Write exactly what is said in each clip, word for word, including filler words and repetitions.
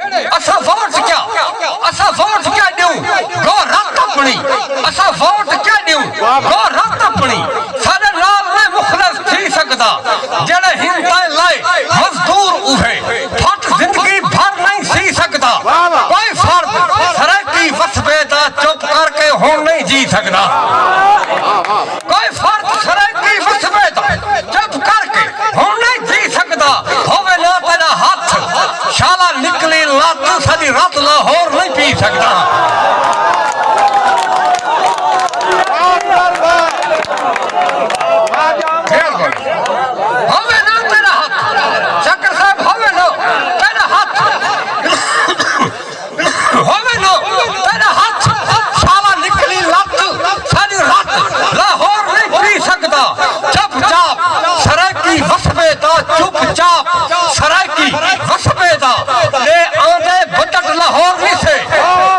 اساں ووٹ کیا، اساں ووٹ کیا ݙیوں؟ گو رت اپݨی۔ اساں ووٹ کیا ݙیوں؟ گو رت اپݨی۔ ساݙے نال نئیں مخلص تھی سڳدا، جیڑھے ہن تائیں لائے مزدور اوہے، پھٹ زندگی بھر نئیں سی سڳدا۔ کوئی فرد سرائیکی وسبے دا چپ کر کے ہݨ نئیں جی سڳدا۔ کوئی فرد سرائیکی وسبے دا چپ کر کے ہݨ نئیں جی سڳدا۔ ہووے نہ تیݙا ہتھ، شالا نکلی لت، ساݙی رت لاہور نئیں پی سڳدا۔ ہووے نہ تیݙا ہتھ، شاکر صاحب، ہووے نہ تیݙا ہتھ۔ ہووے نہ تیݙا ہتھ، شالا نکلی لت، ساݙی رت لاہور نئیں پی سڳدا۔ چپ چاپ سرائیکی وسبے دا، چپ چاپ سرائیکی وسبے دا، ݙے آندے بجٹ لاہور نسے۔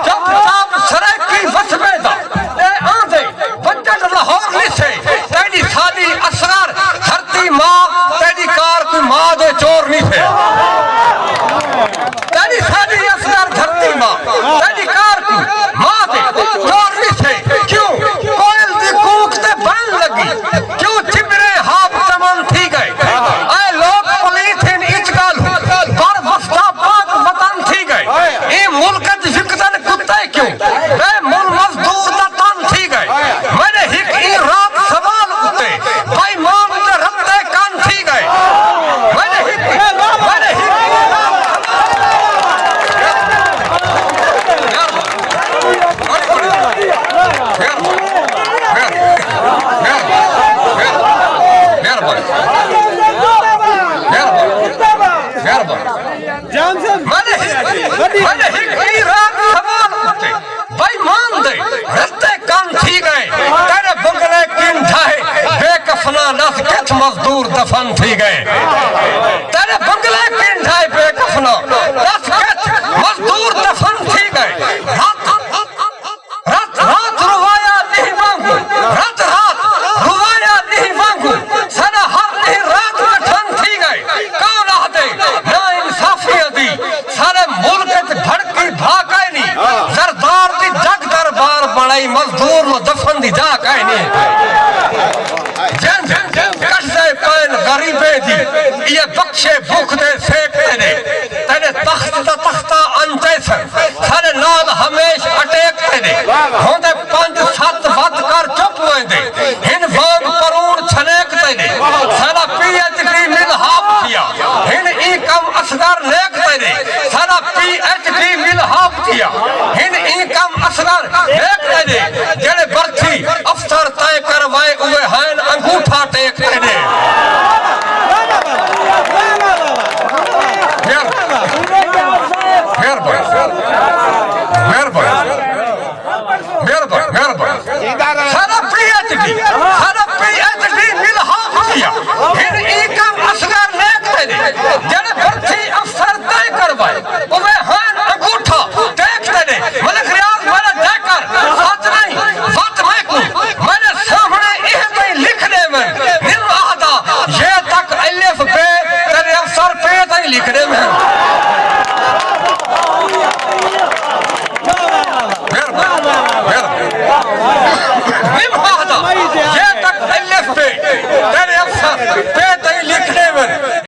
چپ چاپ سرائیکی وسبے دا، ݙے آندے بجٹ لاہور نسے۔ تیݙی ساݙی اصغر دھرتی ماء، تیݙی کار کوئی ماء دے چور نسے۔ تیݙی ساݙی اصغر دھرتی ماء، تیݙی کار کوئی ماء دے چور نسے۔ کیوں کوئل دی کوک تے بن لڳی؟ کیوں چبرے ہاپ چمن تھی ڳئے؟ اے لوک پلیت ہن اچ ڳالھوں، پر وسدا پاک وطن تھی ڳئے۔ ایں ملک اچ وکدن کتے کیوں؟ بے مل مزدور دا تن تھی ڳئے۔ میݙے ہک ایں رات سوال اتے بے ایمان دے رتے کن تھی ڳئے۔ میݙے ہک، میݙے ہک۔ مہربانی۔ مہربانی۔ مہربانی۔ مہربانی۔ جان صاحب۔ میݙے ہک، میݙے ہک ایں رات سوال اتے بے ایمان دے رتے کن تھی ڳئے۔ تیݙے بنگلے کن ڈھائے بے کفنا، ݙس کتھ مزدور دفن تھی ڳئے۔ تیݙے بنگلے کن ڈھائے بے کفنا، ݙس کتھ مزدور دفن تھی ڳئے۔ رت، رت، رت روایا ݙینہہ وانگوں، رت، رت روایا ݙینہہ وانگوں، ساݙا ہر ݙینہہ رات کٹھن تھی ڳئے۔ کون آہدے نا انصافیاں دی؟ سارے ملک اچ بھڑکی بھا کائنی۔ زردار دی جڳ دربار بݨائی، مزدور نو دفن دی جا کائنی۔ جند کٹدے پئن غریبیں دی، ایہ بخشے بکھ دے سیک تیݙے۔ تیݙے تخت دا تختہ انچے سن، ساݙے نال ہمیش اٹیک تیݙے۔ ہوندے پنج ست ودھ کر چپ ویندے، ہن وانگ پروڑ چھلیک تیݙے۔ ساݙا پی ایچ ڈی مل ہاپ تھیا، ہن ایں کم اصغر نیک تیݙے۔ ساݙا پی ایچ ڈی مل ہاپ تھیا، ہن ایں کم اصغر نیک تیݙے۔ جیڑھے برچھی افسر طے کروائے، اوہے ہین انگوٹھا ٹیک تیݙے۔ مہربانی۔ مہربانی۔